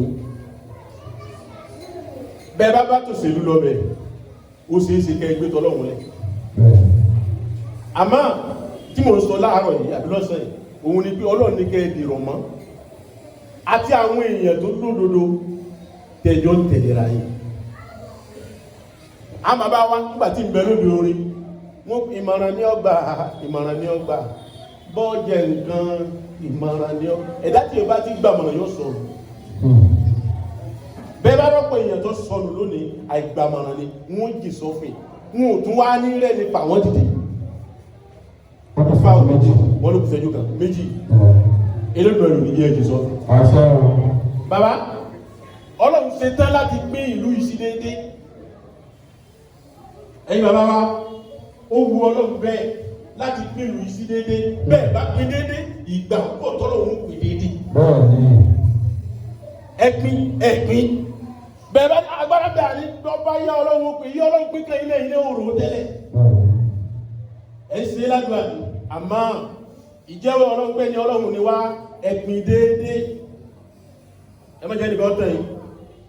bẹ́ẹ̀ bá bá tòṣèlú lọ bẹ̀ ó ṣeé ṣe kẹ́ gbé tọ́lọ́run lẹ̀ àmọ́ tí mò ń sọ láàárọ̀ yìí àbí lọ́sàn yìí òun ni pé Ọlọ́run ní kẹ́ ẹ dìrọ̀ mọ́ àti àwọn èèyàn tó lódodo tẹjọ́ ń tẹ̀léra yìí a máa bá wa nígbà tí ń bẹ lóde orin wọn ìmọ̀ràn ní ọgbà, ìmọ̀ràn ní ọgbà, bọ́ọ̀jẹ̀ nǹkan ìmọ̀ràn ní ọ ẹ̀dá tí o bá ti gbàmọ̀ràn yóò sọnù. Bẹ́ẹ̀ bá rọ́pò èèyàn tó sọnù lónìí, àìgbàmọ̀ràn ni wọ́n jì sọ́fìn, wọn ò tún wá ní rẹ̀ nípa wọ́n dìde. Ifá ò méjì, wọ́n ló kù sẹ́jú kan méjì, elédùn ẹ̀rù ní jẹ́ jì sọ́fìn. Bàbá, Ọlọ́run ṣe tán láti gbé ìlú yìí sí déédéé. Ẹ̀yin bàbá wa, ó wu Ọlọ́run bẹ́ẹ̀ láti gbé ìlú yìí sí déédéé. Bẹ́ẹ̀ bá pín déédéé, ìgbà púpọ̀ tọ́lọ́run pín déédéé. Ẹ̀pin ẹ̀pin bẹ́ẹ̀ bá agbára bẹ́ẹ̀ àní lọ́ba yá Ọlọ́run pín yí Ọlọ́run pín kan ilé ilé òrò tẹ́lẹ̀. Ẹ ṣe ládùúgbò àná, àmọ́ ìjẹ́wọ́ Ọlọ́run pé ní Ọlọ́run ni wá ẹ̀pin déédéé. Ẹ má jẹ́ nìkan tẹ̀ yín.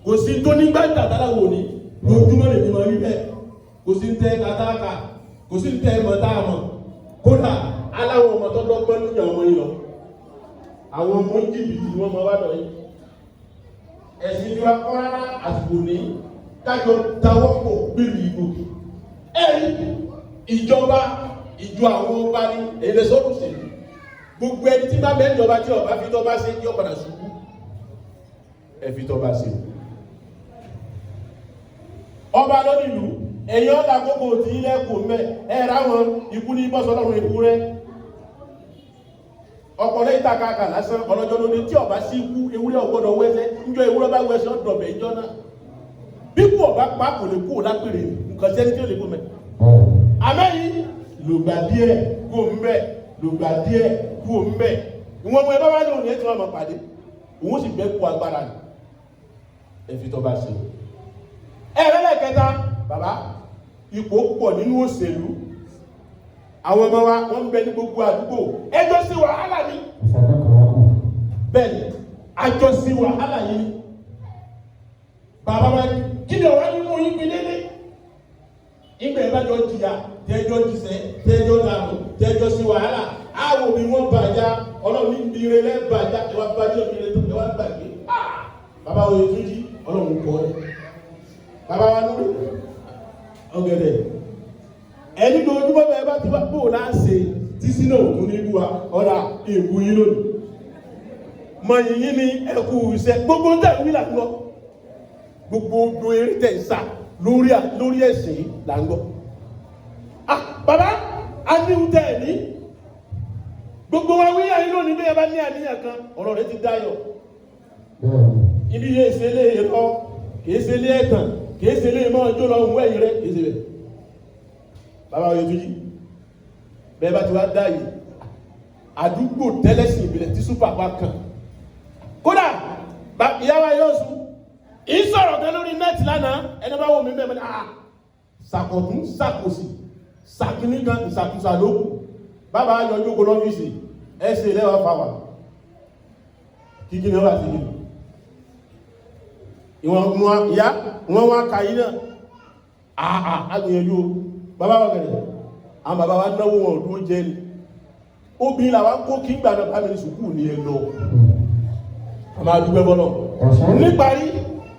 Kò sí tó nígbà tàtàrà wò ní lójúmọ́ lè ní ma rí bẹ́ẹ̀. Kò sí tẹ́ kàtàkà, kò sí tẹ́ mọ̀ tá a mọ̀. Kódà aláwọ̀ ọmọ tó dọ́gbọ́n níyà ọmọ yìí lọ. Àwọn ọmọ jìbìtì ni wọ́n máa wá lọ yìí. Ẹ̀sìn tí wọ́n kọ́ rárá àsìkò ní kájọ dáwọ́pọ̀ gbèrú ìgòkè. Ẹ̀rí ìjọba ìjọ àwọn ọba ní èlé sọ́dún sí. Gbogbo ẹni tí bá bẹ́ẹ̀ jọba tí ọba fi tọ́ba ṣe yọ padà ṣubú. Ẹ fi tọ́ba ṣe. Ọba lónìlú, ẹ̀yìn ọ̀la gbogbo tí ilẹ̀ kò mẹ́ ẹ ráwọn ikú ní bọ́sọ̀lọ́run ikú rẹ̀. Ọ̀pọ̀lọ́ ìtàkàkà lásán ọlọ́jọ́ lóní tí ọba sí ikú ewúrẹ́ ọgbọ́dọ̀ wẹ́sẹ́ níjọ́ ewúrẹ́ bá wẹ́sẹ́ ọ̀dọ̀bẹ̀ ìjọ náà. Bí kú ọba pa kò lè kú ò lápèrè nǹkan sẹ́ni tí ó lè kú mẹ́. Àmẹ́yìn lògbà díẹ̀ kú ń bẹ̀, lògbà díẹ̀ kú ń bẹ̀. Ìwọ̀n ọmọ ẹ bá wá lóhùn ní ẹ̀ tí wọ́n mọ̀ pàdé. Òun sì gbẹ́ kú agbára ni. Ẹ fi tọ́ba ṣe. Ẹ̀rẹ́lẹ̀kẹta, bàbá, ipò pọ̀ nínú òṣèlú. Àwọn ọmọ wa wọ́n ń bẹ ní gbogbo àdúgbò. Ẹjọ́ sí wàhálà ni. Bẹ́ẹ̀ni, àjọ sí wàhálà yìí. Bàbá wa kí ni ọ̀rọ̀ nínú yín pin délé? Ìgbà ẹ̀ bá jọ jìyà, tẹ́jọ́ jìṣẹ́, tẹ́jọ́ dààmú, tẹ́jọ́ sí wàhálà. Àwọ̀ mi wọ́n bàjá, Ọlọ́run ní ibi rẹ̀ bàjá, ẹ wá bàjẹ́ òbí rẹ̀ tó ẹ wá gbàgbé. Bàbá wo yẹn tún jí, Ọlọ́run kọ́ ẹ. Bàbá wa lórí ọ̀gẹ̀dẹ̀. Ẹni tó ojúmọ́ bẹ́ẹ̀ bá ti wá bò láṣẹ tí sínú òkun ní ibú wa, ọ̀dà èkú yín lónìí. Mọ yìnyín ni ẹkú iṣẹ́ gbogbo ń tẹ̀ ń wí là ń gbọ́. Gbogbo odò eré tẹ̀ ń sá lórí ẹ̀sìn là ń gbọ́. Ah bàbá, a ní ń tẹ̀ ní. Gbogbo wa wíyà yín lónìí bẹ́ẹ̀ bá ní àníyàn kan, ọ̀rọ̀ rẹ ti dayọ̀. Ibi yẹn ṣe lé lọ, kìí ṣe lé ẹ̀tàn, kìí ṣe lé mọ́ ọjọ́ lọ òun ẹ̀yìn rẹ, kìí ṣe bẹ̀. Bàbá oyè túnjí, bẹ́ẹ̀ bá ti wá dá yìí, àdúgbò tẹ́lẹ̀sìn ìbílẹ̀ tí súpà wá kàn. Kódà, ìyá wa yóò sùn, ìsọ̀rọ̀ kan lórí nẹ́ẹ̀tì lánàá, ẹni bá wò mí bẹ́ẹ̀ mọ́ ni, ah, sàkọ̀tún sàkòsì, sàkíní kan ìsàkúsà ló kù. Bàbá yọjú kó lọ́fíìsì, ẹ ṣe lẹ́wà fáwà. Kíkí ni ó wà sí ni? Ìwọ̀n wọn ìyá wọn wá ka yí náà. Àà agbìyànjú o. Bàbá wa gẹ̀rẹ̀, àwọn bàbá wa náwó wọn ọdún jẹ́ ni. Obìnrin làwọn kó kí ń gbà náà bá mi ní sùkúù ní ẹ lọ. A máa dúpẹ́ bọ́lọ̀. Níparí,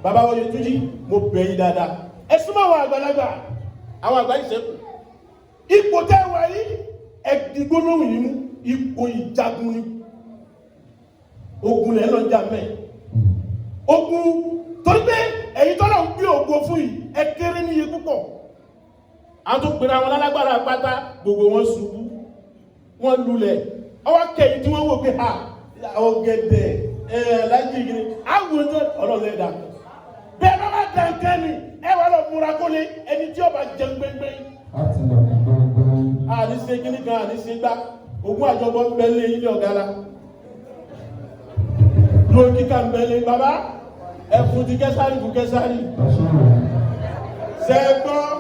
bàbá wa Yẹtúnjí, mo bẹ̀ yín dáadáa. Ẹ súnmọ́ àwọn àgbàlagbà, àwọn àgbà ìṣẹ́kù. Ipò tẹ́ wà yìí, ẹ di gbólóhùn yìí mú, ipò ìjagun ni. Ogun lẹ́ lọ jà mẹ́. Ogun torí pé ẹ̀yin tọ́lọ̀ ń gbé ògo fún yìí, ẹ kéré níye púpọ̀. Àwọn tó pera wọn lálágbára pátá, gbogbo wọn ṣubú, wọn lulẹ̀. Ọwọ́ kẹyìn tí wọ́n wò pé ha ọ̀gẹ̀dẹ̀ ẹ̀ lájí gidi àwọn tó ọlọ́run ẹ̀dá bẹ́ẹ̀ bá bá dàn kán ni ẹ wà lọ múra kólé ẹni tí ó bá jẹun gbẹngbẹ. Láti lọ gbẹngbẹ. Àní ṣe kíní kan, àní ṣe gbá ogún àjọbọ ń bẹ lé ilé ọ̀gá la dúró kíkà ń bẹ lé bàbá ẹfun ti kẹsàrì fún kẹsàrì sẹ́gbọ́n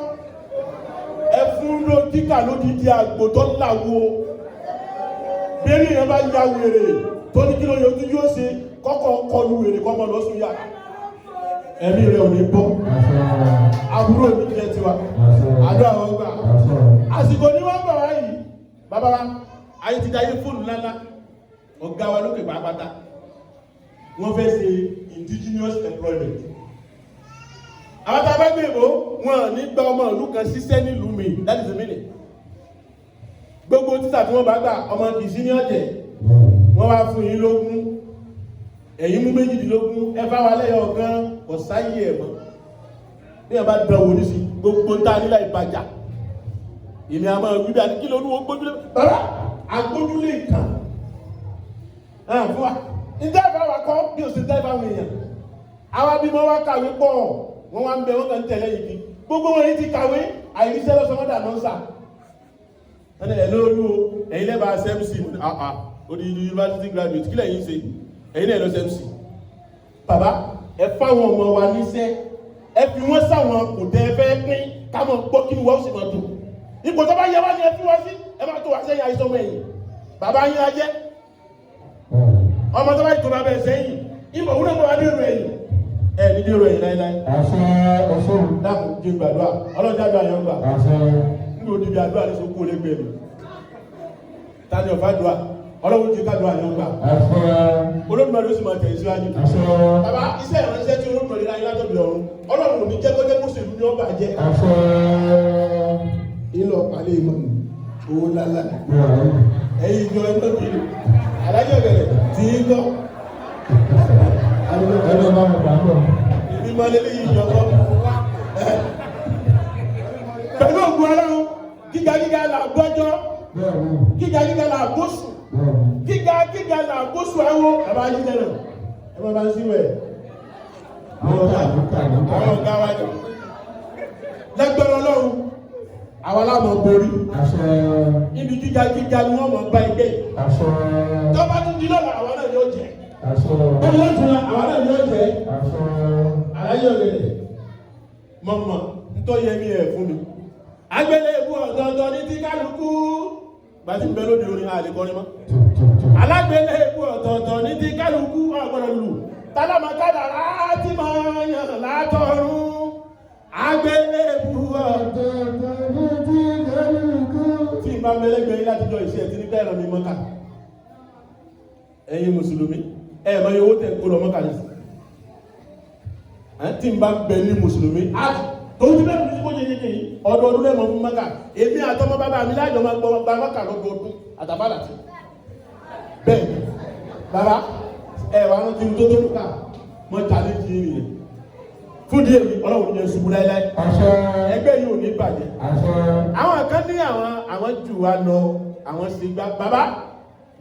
ẹfun ló kíkà lódìdí àgbò tó láwo bẹ́ẹ̀ni yẹn bá ya wèrè tó ní kí ló yẹ ojú yóò ṣe kọ́kọ́ kọlu wèrè kọ́ mọ́ lọ́sùn yàrá ẹ̀mí rẹ̀ ò ní bọ́ àbúrò mi jẹ́ tiwa àdó àwọn gbà àsìkò ní wọ́n gbà wá yìí. Bàbá wa, ayé ti dáyé fóònù ńláńlá. Ọ̀gá wa lókè pàápàá, wọ́n fẹ́ ṣe indigenous employment. Àwọn tá a bá gbé ìbò wọn ní gba ọmọ ìlú kan ṣiṣẹ́ nílùú mi. That is the meaning. Gbogbo títà tí wọ́n bá gbà, ọmọ kìí ní ọ̀jẹ̀. Wọ́n wá fún yín lógún, ẹ̀yin mú 18, ẹ bá wa lẹ́yọ̀ gan ọ̀sáyé ẹ̀ mọ́. Bí ẹ bá dán wò nísì, gbogbo ń ta nílà ìbàjá èmi àmọ́ wíbí àti kí ló ní wọ́n gbójúlé. Bàbá agbójúlé nǹkan ẹ̀ fún wa ìdá ìfà wa kọ́ bí o sì dá ìfà àwọn èèyàn. Àwa bímọ wa kàwé pọ̀, wọ́n wá ń bẹ, wọ́n kàn ń tẹ̀lé yìí kí gbogbo wọn yìí ti kàwé àìríṣẹ́ lọ́sọmọdà náà ń sà ẹni ẹ̀ lóòlù o. Ẹ̀yin lẹ́bàá SMC, àà odi university graduate, kí lẹ́yìn ṣe? Ẹ̀yin náà lọ SMC. Bàbá, ẹ fáwọn ọmọ wa níṣẹ́, ẹ fi wọ́n sáwọn kò tẹ́ ẹ fẹ́ pín ká mọ̀ gbọ́ kí ni wọ́n sì máa dùn. Ipò tó bá yẹ wá ní ẹ fi wá sí, ẹ máa tó wá sẹ́yìn àìsàn ọmọ ẹ̀yìn bàbá yín ajẹ́ ọmọ tó bá yìí tó bá bẹ̀ sẹ́yìn ìmọ̀ òun náà bá wà dèrò ẹ̀yìn ẹ̀ ní dèrò ẹ̀yìn láíláí. Dákun jẹ́ gbàdúrà, ọlọ́jà àdúrà yẹn gbà níbi òdìbí àdúrà ní sọ́kú olóògbé mi tani ọ̀fà dùà. Ọlọ́run ti kádùá yẹn gbà, Olódùmarè ó sì máa tẹ̀ síwájú. Bàbá, iṣẹ́ ìránṣẹ́ tí Olódùmarè láyé látọ̀dọ̀ ọ̀run, Ọlọ́run ò ní jẹ́ kọ́jẹ́ kó ṣèlú ní ọba jẹ́. Ìlọ palẹ̀ ìmọ̀ owó lálá ẹ̀yin ìjọ ẹgbẹ́ kiri alájọ bẹ̀rẹ̀ tí ń lọ. Ìbí máa lé léyìí ìjọ kọ́ pẹ̀lú ògùn Ọlọ́run. Gíga gíga là gbọ́jọ́, gíga gíga là gbósùn, gíga gíga là gbósùn. Àwọn bàbá yìí lẹ́nu ẹ máa bá ń síwẹ̀ àwọn ọ̀gá wa jọ lẹ́gbẹ̀rún. Ọlọ́run àwọn aláàmọ̀ borí. Ibi gíga gíga ni wọ́n mọ̀ bá ẹgbẹ́ yìí. Tó bá tún di lọ́la, àwọn náà yóò jẹ́. Tó bá tún la, àwọn náà yóò jẹ́. Àlàyé rẹ̀ mọ̀mọ́ ntọ́ yẹ mí ẹ̀ fún mi. Agbélébú ọ̀tọ̀ọ̀tọ̀ ní ti kálukú gbàtí ń bẹ lóde orin àlekọrin mọ́. Alágbélébú ọ̀tọ̀ọ̀tọ̀ ní ti kálukú ọ̀gbọ́dọ̀ lù tálámà kádàrá tí máa yàn látọ̀run. Agbélébú ọ̀tọ̀ọ̀tọ̀ ní ti kálukú. Tí n bá mẹlẹgbẹ yín láti jọ ìṣe ẹ ti ní bẹ́ẹ̀ ràn mí mọ́kà. Ẹ̀yin mùsùlùmí, ẹ̀ mọ iye owó tẹ̀ ń kó lọ mọ́kà ní tí n bá bẹ ní mùsùlùmí tòun ti bẹ́ẹ̀ ní kó yeyeye yìí, ọdọọdún lẹ́mọ̀ fún mọ́kà. Èmi àtọmọ bàbá mi láàjọ máa gbọ́ gba mọ́kà lọ́dọọdún àtàbálà tí bẹ́ẹ̀ ni. Bàbá ẹ wà rántí tó tó lùkà mọ́ challenge yìí nìyẹn. Fún díẹ̀ yìí, Ọlọ́run ní ṣubú láéláé, ẹgbẹ́ yìí ò ní bàjẹ́. Àwọn kan ní àwọn jù wá lọ, àwọn ṣe gbá. Bàbá,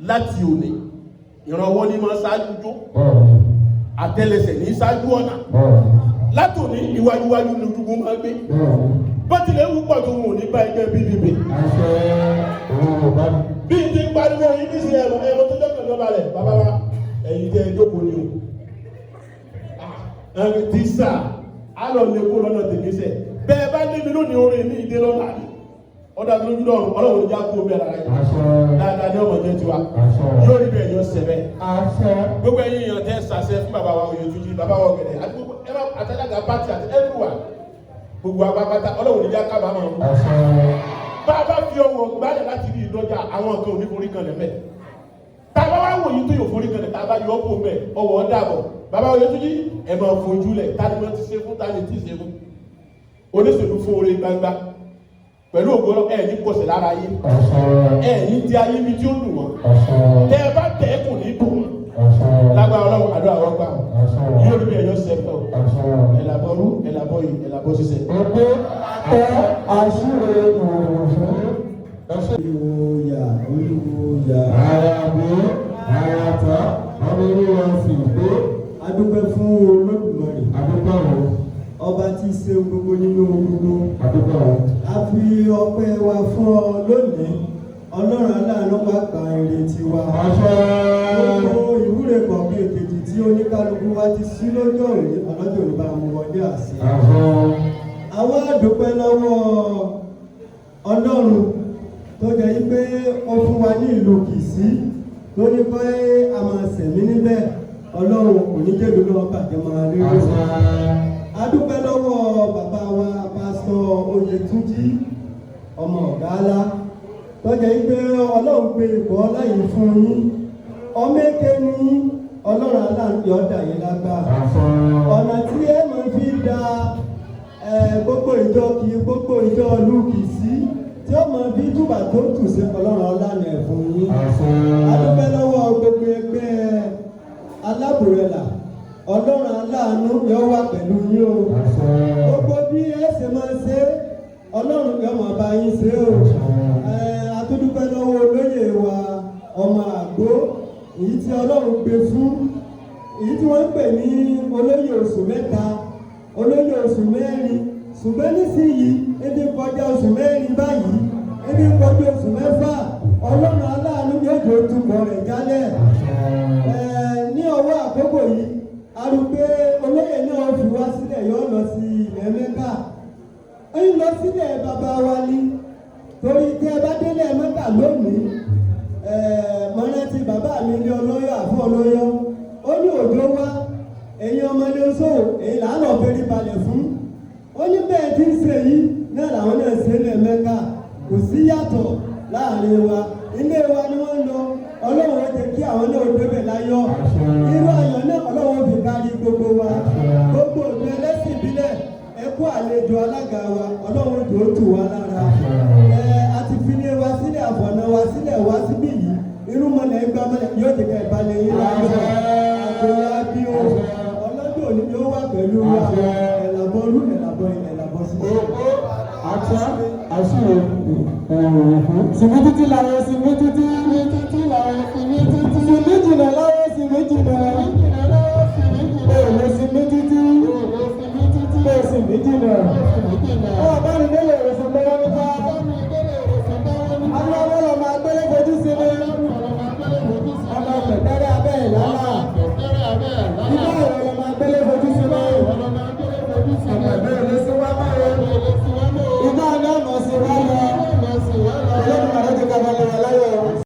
láti òní, ìrànwọ́ ní mọ́ ṣáájú jó, àtẹ́lẹsẹ̀ ní ṣáájú ọ̀nà. Látòní, iwájúwájú ní ojúgun máa gbé. Bó tilẹ̀ wù pọ̀ tó, wọn ò ní bá ẹgbẹ́ PDP bí n ti ń pariwo yìí ní sí ẹ̀rọ ẹ̀rọ tó jẹ́ pẹ̀lú ọba rẹ̀. Bàbá wa, ẹ̀yin tẹ́ ẹ jókòó ni o ẹ̀rọ ti sà á lọ lè kó lọ́nà tèmi sẹ̀. Bẹ́ẹ̀ bá débi lónìí, orin mi ìdè lọ́la ni ọ̀dà mi lójú lọ́rùn. Ọlọ́run ní já kó bẹ́ẹ̀ rárá yìí. Dáadáa ní ọmọ jẹ́ tiwa, yóò rí bẹ́ẹ̀, yóò sẹ́ bẹ́ẹ̀. Gbogbo ẹ̀yin èèyàn tẹ́ sàṣẹ fún bàbá wa Oyètúnjí, bàbá wa ọ̀gẹ̀dẹ̀ àti gbogbo ẹ bá àtàlágà pàtì àti everyone, gbogbo apápátá, Ọlọ́run ní já kábàámọ̀. Bá a bá fi ọwọ́ gbálẹ̀ láti rí ìdọ́jà, àwọn nǹkan ò ní forí kan lẹ̀ mẹ́. Tá a bá wá wòye tó yóò forí kan lẹ̀, tá a bá yọ ọ́ kó mẹ́ ọwọ́ dàbọ̀. Bàbá Oyètúnjí, ẹ máa fojú lẹ̀. Tá ni wọ́n ti ṣe fún, tá ni ti ṣe fún olóṣèlú fún oore gbangba pẹ̀lú ògo. Ẹ̀ ní kọsẹ̀ lára ayé, ẹ̀ ní di ayé mi tí ó dùn wọ́n. Tẹ́ ẹ bá tẹ̀ ẹ́, kò ní dùn wọ́n lágbára Ọlọ́run. Àdúrà wọn gbà, yóò rí bí ẹ̀yọ́ sẹ́fẹ̀ o. Ẹ̀làbọ̀rú, ẹ̀làbọ̀ yìí, ẹ̀làbọ̀ ṣiṣẹ́. Ogbó tẹ àṣírí. yá. Àyàbò àyàtọ̀ ọmọ inú wọn sì pé. A dúpẹ́ fún Olódùmarè. Àdúgbò o. Ọba tí í ṣe ohun gbogbo nínú ohun gbogbo. Àdúgbò o. A fi ọpẹ́ wa fún ọ lónìí. Ọlọ́run aláàánú wá gba ìrètí wa. Àṣẹ. Gbogbo ìwúre kọ̀ọ̀kan èkejì tí oníkálukú wa ti sí lọ́jọ́ òní, ọlọ́jọ́ òní bá mú wọlé àṣẹ. Àṣẹ. Àwa dúpẹ́ lọ́wọ́ Ọlọ́run tó jẹ́ yí pé ó fún wa ní ìlú Kìsí tó ní pé a máa sẹ̀mí níbẹ̀. Ọlọ́run kò ní jẹ́ ìlú náà bàjẹ́ máa rí rí. Àṣẹ. A dúpẹ́ lọ́wọ́ bàbá wa Pásítọ̀ Oyètúnjí ọmọ Ọ̀gálá tó jẹ́ yí pé Ọlọ́run gbé ipò ọlá yìí fún yín. Ọmọ èké ní Ọlọ́run aláàánú yóò dà yín lágbára. Àṣẹ. Ọ̀nà tí ẹ máa fi da gbogbo ìjọ kì í gbogbo ìjọ ìlú Kìsí tí ó máa fi túbà tó tù sí Ọlọ́run ọlànà ẹ̀ fún yín. Àṣẹ. A dúpẹ́ lọ́wọ́ gbogbo ẹgbẹ́ alábùrẹ̀là. Ọlọ́run aláàánú yóò wà pẹ̀lú yín o. Àṣẹ. Gbogbo bí ẹ ṣe máa ṣe Ọlọ́run yóò máa bá yín ṣe o. A tún dúpẹ́ lọ́wọ́ olóyè wa ọmọ àgbo èyí tí Ọlọ́run gbé fún, èyí tí wọ́n ń pè ní olóyè oṣù mẹ́ta, olóyè oṣù mẹ́rin, ṣùgbọ́n nísìnyí ebi ń kọjá oṣù mẹ́rin báyìí, ebi ń kọjá oṣù mẹ́fà. Ọlọ́run aláàánú yóò jẹ́ òtúbọ̀ rẹ̀ jálẹ̀. Ní ọwọ́ àkókò yìí a rí pé olóyè náà fi wá sílẹ̀ yóò lọ sí ilẹ̀ Mẹ́kà. Ó ń lọ sílẹ̀ bàbá wa ni, torí tí ẹ bá délẹ̀ Mẹ́kà lónìí, mo rántí bàbá mi ní ọlọ́yọ̀ àfọ́ ọlọ́yọ̀, ó ní òjò wá ẹ̀yin ọmọdé oṣòwò èyí là á lọ fẹ́rí balẹ̀ fún. Ó ní bẹ́ẹ̀ tí ń ṣe yìí náà làwọn náà ṣe é lẹ̀ Mẹ́kà, kò sí yàtọ̀ láàrin wa, ilé wa ni wọ́n ń lọ. Ọlọ́run ó jẹ́ kí àwọn náà débẹ̀ láyọ̀. Irú ayọ̀ náà Ọlọ́run fi kárí gbogbo wa. Gbogbo òbí ẹlẹ́sìn ìbílẹ̀ ẹ kú àlejò alága wa, Ọlọ́run jò ó tù wá lára. A ti fi ilé wa sílẹ̀, àfọ̀nà wa sílẹ̀ wá síbí yìí. Irúnmọlẹ̀ ń gbámọ́lẹ̀ yóò jẹ́ ká ìbalẹ̀ yín láyọ̀. Àgbẹ̀yà bí o, ọlọ́dún òní yóò wà pẹ̀lú wa. Ẹ̀làbọ̀ rú, ẹ̀làbọ̀ ẹ̀làbọ̀ sísè. Àṣẹ. Àṣẹ. Sinmi títí láyé, sinmi títí.